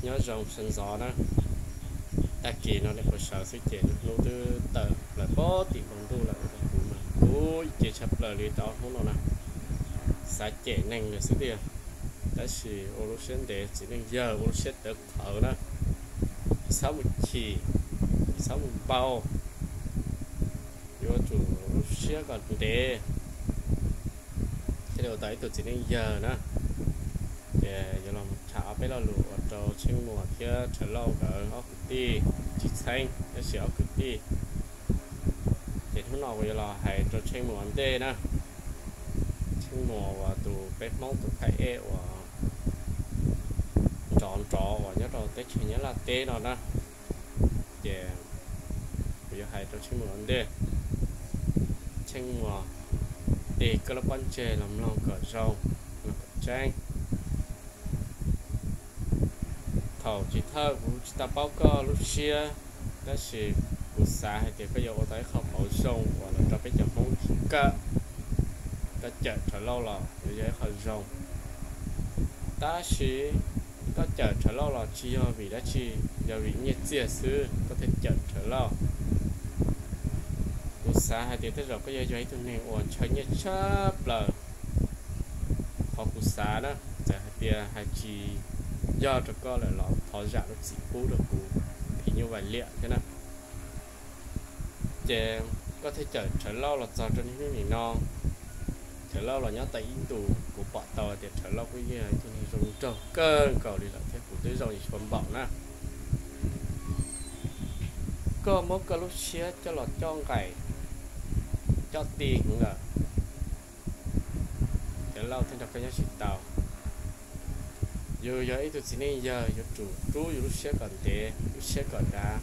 Nyob zoo sawv ntxov na, tag kis no nej puas sawv xwb ces hnub twb tawm plaws pem tim npoo ntuj lawm rau kuv mas kuv ib ce tshaj plaws li tau hnub no na, xav cem neeg lawm xwb tiag. Tab sis ua lub siab ntev txiv neej yawg ua lub siab tawv qhawv na, tsis txhob mus chim, tsis txhob mus npau, yuav tsum lub siab kom ntev thiaj li ua tau ib tug txiv neej yawg na. Ces yuav los tham ob peb lo lus ua rau Tsheej Muas thiab Rhawv Lauj nkawd ob kwv tij, tsis txheeb tab sis ob kwv tij. Ces hnub no kuv yuav los hais rau Tsheej Muas ua ntej na. Tsheej Muas uas tus peb Hmoob tus thaij ej uas nrov nrov uas nyob rau teb chaws Nyab Laj teb no na. Ces kuv yuav hais rau Tsheej Muas ua ntej. Tsheej Muas, tig koj lub pob ntseg los mloog kom zoo, mloog kom tseeb. Thaum chiv thawj kuv tsis tau paub koj lub siab, tab sis kuv xav hais tias koj yuav ua tau ib qho qauv zoo uas los rau peb cov Hmoob kawm. Koj cawm Rhawv Lauj los yuav yog ib qho zoo. Tab sis koj cawm Rhawv Lauj los tsis yog vim dab tsi, yog vim nyiaj txiag xwb koj thiaj cawm Rhawv Lauj. Kuv xav hais tias tej zaum koj yuav yog ib tug neeg uas ntshaw nyiaj tshaj plaws. Qhov kuv xav na, txawm hais tias hais tsis yog rau koj lawm los thov zam lub txim pub rau kuv phim nyuj vais liam thiab na. Ces koj thiaj cawm Rhawv Lauj los txog rau niaj hnub nim no. Rhawv Lauj los nyob tau ib ntus kuv pom tau tias Rhawv Lauj kuj yog ib tug neeg zoo nraug kawg nkaus li lawm thiab kuv twb zoo tsis tshua npaum na. Koj muab koj lub siab coj los coj nqaim, coj ti heev lawm. Rhawv Lauj thiaj nrog koj nyob tsis tau. Yus yog ib tug txiv neej yawg yuav tsum rub yus lub siab kom ntev, lub siab kom dav,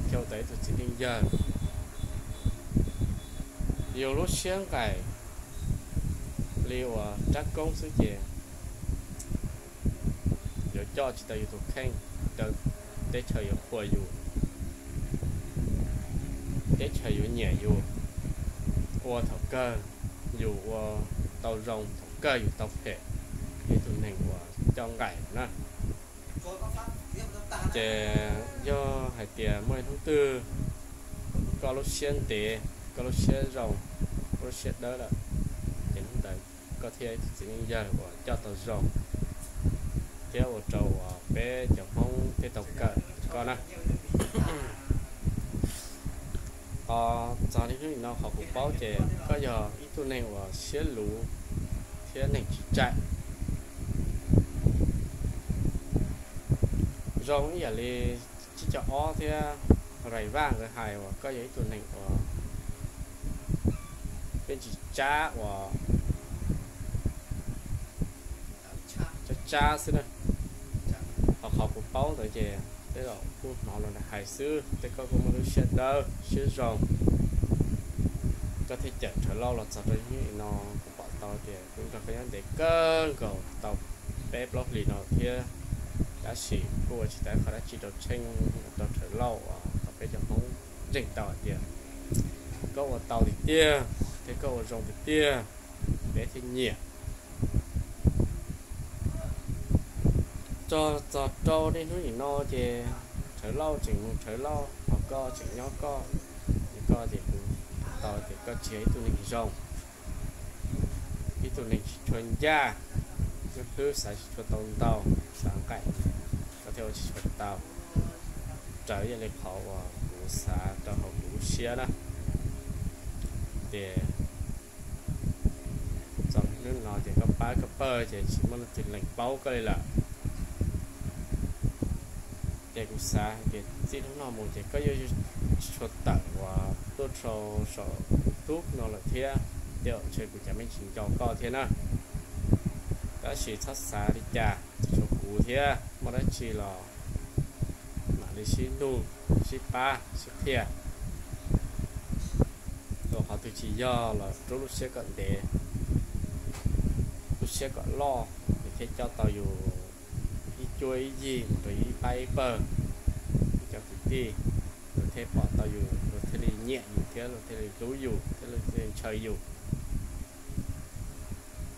thiaj ua tau ib tug txiv neej yawg. Yus lub siab nqaim li uas rab koob xwb ces yuav coj tsis tau yus tus kheej, teb chaws yuav qhuas yus, teb chaws yuav nyiam yus. Ua thaum kawg yus ua tau zoo, thaum kawg yus tau phem, yus tus neeg uas coj nqaim na. Ces yog hais tias muaj ib hnub twg koj lub siab ntev, koj lub siab zoo, koj lub siab dawb lawm, ces hnub ntawd koj thiaj ib tug txiv neej yawg uas coj tau zoo thiab ua rau uas peb cov Hmoob thiaj tau kawm koj na. Txog niaj hnub nim no qhov kuv paub ces koj yog ib tug neeg uas siab luv thiab neeg tsis tsaim. Zoo ib yam li tsib caug ob thiab Rais Vaj nkawd hais uas koj yog ib tug neeg uas peb tsis tsab uas tsab tsab xwb na. Ho qhov kuv paub ntawd ces tej zaum kuj hnov los hais xwb, tej koj kuj muaj lub siab dawb siab zoo. Koj thiaj cawm Rhawv Lauj los txog rau hnub no, kuv pom tau tias kuv nrog koj nyob ntev kawg nkaus tau peb plaub hlis no thiab, tab sis kuj ua tsis tau qhov dab tsi rau Tsheej, rau Rhawv Lauj uas tau peb cov Hmoob ntseeg tau hais tias koj ua tau tiag tiag thiab koj ua zoo tiag tiag, peb thiaj nyiam. Txog txog rau niaj hnub nim no ces Rhawv Lauj tseem mus Rhawv Lauj, ho koj tseem nyob koj, es koj ces kuv tau tias koj tsis yog ib tug neeg zoo, ib tug neeg tsis tshua ncaj, ib hlwb xav tsis tshua tau ntau, xav nqaim, koj thiaj ua tsis tshua tau raws ib yam li qhov uas kuv xav rau hauv kuv lub siab na. Ces txog hnub no ces koj pab koj pawg ces tsis muaj leej twg lees paub koj li lawm. Ces kuv xav hais tias txij hnub no mus ces koj yuav tsis tshua tawm uas tuaj rau saum YouTube no lawm thiab, tej zaum ntshe kuv cov me ntsis nco koj thiab na. Tab sis txhob xav li cas, tsuas kuv thiab, muaj dab tsi los mam li sib nug, sib pab, sib qhia. Ua qhov twg tsis yog los rub lub siab kom ntev, lub siab kom loj, nws thiaj coj tau yus ib cuab ib yig mus rau ib pab ib pawg, ib cov kwv tij, luag thiaj pom tau yus, luag thiaj li nyiam yus thiab luag thiaj li hlub yus thiab luag thiaj li ntshaw yus.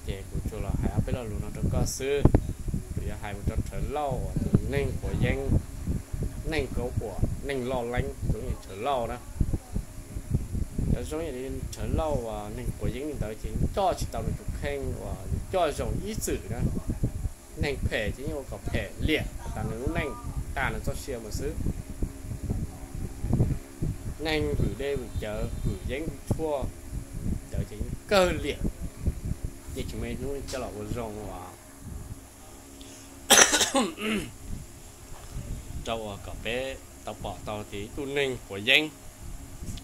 Ces kuv tsuas los hais ob peb lo lus no rau koj xwb. Kuv yuav hais mus rau Rhawv Lauj uas tus Neeg quav yeeb, neeg kauv huam, neeg loj leeb zoo li Rhawv Lauj na. Cov zoo li Rhawv Lauj uas neeg quav yeeb li ntawd ces coj tsis tau nws tus kheej uas yus coj zoo ib txwm na. Neeg phem ces yeej ua kom phem liam tas nws lub neej, tas nws txoj sia mus xwb. Neeg vwm dej vwm cawv vwm yeeb vwm tshuaj, cawv ces yeej kawg liam, yeej tsis muaj ib hnub coj los ua zoo uas rau uas kom peb tau pom tau tias ib tug neeg quav yeeb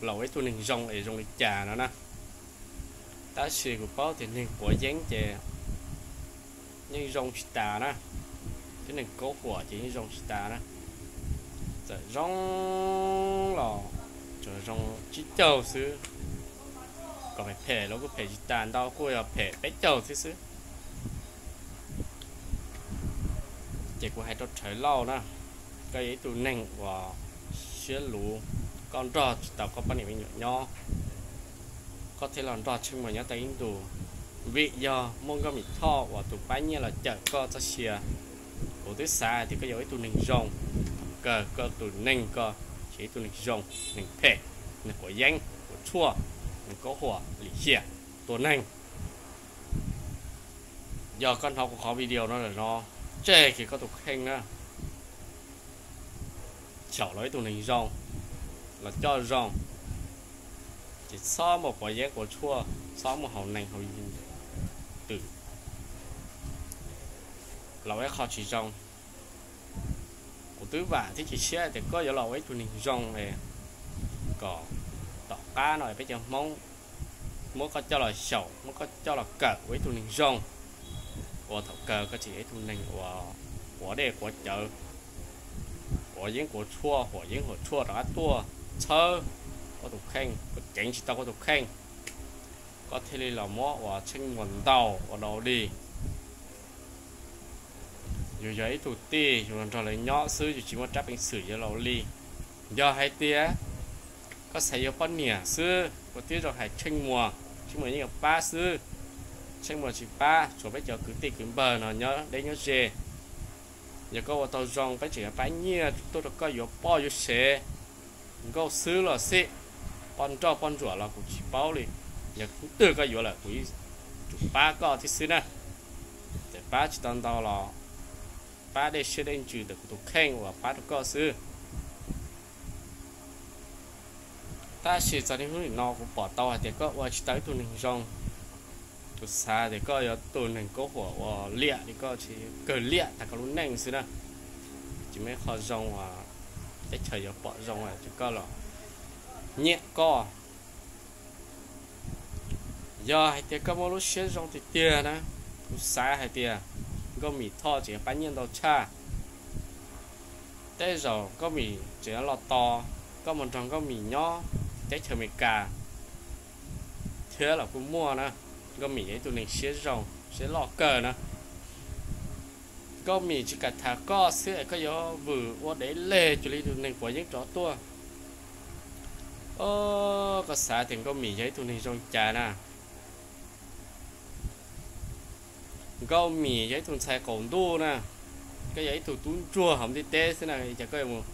los ua ib tug neeg zoo es zoo li cas no na. Tab sis kuv paub tias neeg quav yeeb ces yeej zoo tsis tas na, thiab neeg kauv huam ces yeej zoo tsis tas na. Txawm zoo los tsuas zoo tsib caug xwb, kom phem phem los kuj phem tsis tas ntau, kuj yog phem peb caug thiab xwb. Ces kuv hais rau Rhawv Lauj na, koj yog ib tug neeg uas siab luv, koj nrog tsis tau koj poj niam me nyuam nyob, koj thiaj los nrog Tsheej Muas nyob tau ib ntus. Vim yog muaj Nkauj Mim Thoj uas tus pab nyiaj los cawm koj txoj sia, kuv twb xav hais tias koj yog ib tug neeg zoo, kawg koj tus neeg koj yog ib tug neeg zoo, neeg phem, neeg quav yeeb quav tshuaj, neeg kauv huam lim hiam, tua neeg. Yog koj hnov kuv qhov video no lawm no, tseg kiag koj tus kheej na, xyaum los ib tug neeg zoo, los coj zoo, ces txhob muaj quav yeeb quav tshuaj, txhob muaj haus neeg haus twm los ua ib qho tsis zoo. Kuv twb vam thiab cia siab tias koj yuav los ua ib tug neeg zoo es kom tom qab no peb cov Hmoob muab koj coj los xyaum, muab koj coj los kawm ua ib tug neeg zoo, uas thaum kawg koj tsis yog ib tug neeg uas quav dej quav cawv, quav yeeb quav tshuaj, huam yeeb huam tshuaj rov qab tuaj txhawb koj tus kheej, koj ceev tsis tau koj tus kheej, koj thiaj li los muab uas Tsheej Muas ntaus ua dau dig. Yus yog ib tug tij, yus los nrog lawv nyob xwb, yus tsis muaj rab peev xwm yuav laus li. Yog hais tias koj xav yuav poj niam xwb, ua tib zoo hais Tsheej Muas, Tsheej Muas yeej yuav pab xwb. Tsheej Muas tsis pab, tshuav peb cov kwv tij kwv npawg no nyob deb nyob ze. Yog koj ua tau zoo, peb tseem yuav pab nyiaj tuaj rau koj yuav poj yuav sev, nkauj xwb los xij, poj nrauj poj ntsuam los kuv tsis paub li. Yog twg koj yuav lawm kuv tsum pab koj thiab xwb na. Txawm pab tsis tau ntau los pab dej siab dej ntsws ntawm kuv tus kheej uas pab rau koj xwb. Tab sis txog niaj hnub nim no kuv pom tau hais tias koj ua tsis tau ib tug neeg zoo. Kuv xav tias koj yog tus neeg kauj huam uas liam li koj, kawg liam tag koj lub neej xwb na. Tsis muaj ib qho zoo uas teb chaws yuav pom zoo es koj los nyiam koj. Yog hais tias koj muaj lub siab zoo tiag tiag na, kuv xav hais tias Nkauj Mim Thoj tseem yuav pab nyiaj ntau tshaj. Tej zaum Nkauj Mim tseem yuav los tos koj mus nrog Nkauj Mim nyob teb chaws Amelikas thiab los kuj muaj na. Nkauj Mim yog ib tug neeg siab zoo siab loj kawg na. Nkauj Mim tsis kam tham koj xwb es koj yuav vwm ua dev leg cuag li tus neeg quav yeeb rov tuaj. Koj xav tias Nkauj Mim yog ib tug neeg zoo cas na? Nkauj Mim yog ib tug ntxhais qaum ntuj na, koj yog ib tug tub ntsuag hauv ntiaj teb xwb na, cas koj yuav mus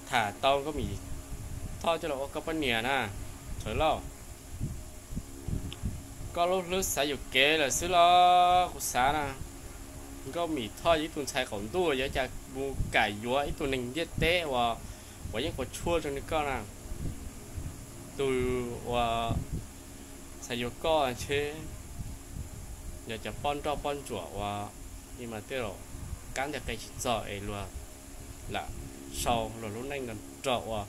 tham tau Nkauj Mim Thoj coj los ua koj poj niam na, Rhawv Lauj? Koj lub hlwb xav yuam kev lawm xwb los kuv xav na. Nkauj Mim Thoj yog ib tug ntxhais qaum ntuj, yuav cas mus kam yuav ib tug neeg ntiaj teb uas quav yeeb quav tshuaj zoo li koj na. Tus uas txhais yuav koj ntshe yog cov poj nrauj poj ntsuam uas ib mas tej zaum kab nteg qe tsis txog es luag lam sau luag lub neej nrog uas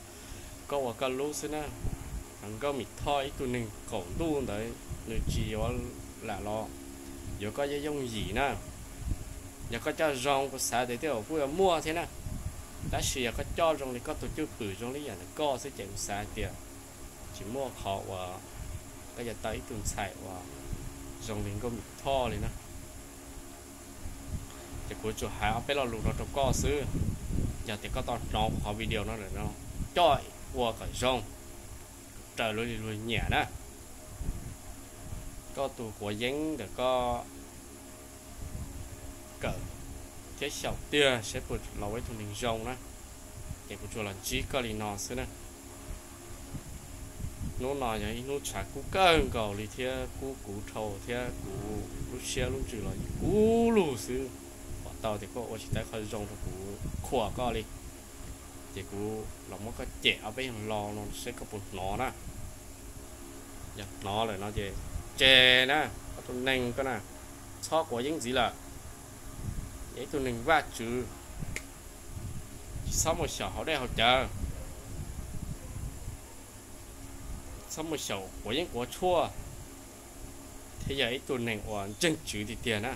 koj ua koj lub xwb na. Nkauj Mim Thoj ib tug neeg qaum ntuj ntawd nws tsis yuav lam los yuav koj yooj yooj yim na. Yog koj coj zoo kuv xav tias tej zaum kuj yuav muaj thiab na. Tab sis yog koj coj zoo li koj tus cwj pwm zoo li yam ntawm koj xwb ces kuv xav tias tsis muaj qhov uas koj yuav tau ib tug ntxhais uas zoo li Nkauj Mim Thoj li na. Ces kuv tsuas hais ob peb lo lus no rau koj xwb. Yog tias koj tau hnov kuv qhov video no lawm no, coj ua kom zoo, raws li luag nyiam na. Koj tus quav yeeb ntawm koj kawm Saib xyaum tiag saib puas los ua ib tug neeg zoo na. Ces kuv tsuas los ntsib koj li no xwb na. Hnub no yog ib hnub tshav kub kawg nkaus li thiab kub kuv dhau thiab kuv lub siab lub ntsws los yeej kub lug xwb. Pom tau tias koj ua tsis tau qhov zoo rau kuv, khuam koj li. Ces kuv los muab koj cem ob peb yam lo no saib koj puas hnov na. Yog hnov lawm no ces tseg na, koj tus neeg koj na, txhob quav yeeb ntxiv lawm. Yog ib tug neeg Vajtswv, tsis txhob mus xyaum haus dej haus cawv, txhob mus xyaum quav yeeb quav tshuaj, thiab yog ib tug neeg uas ntseeg Tswv tiag tiag na.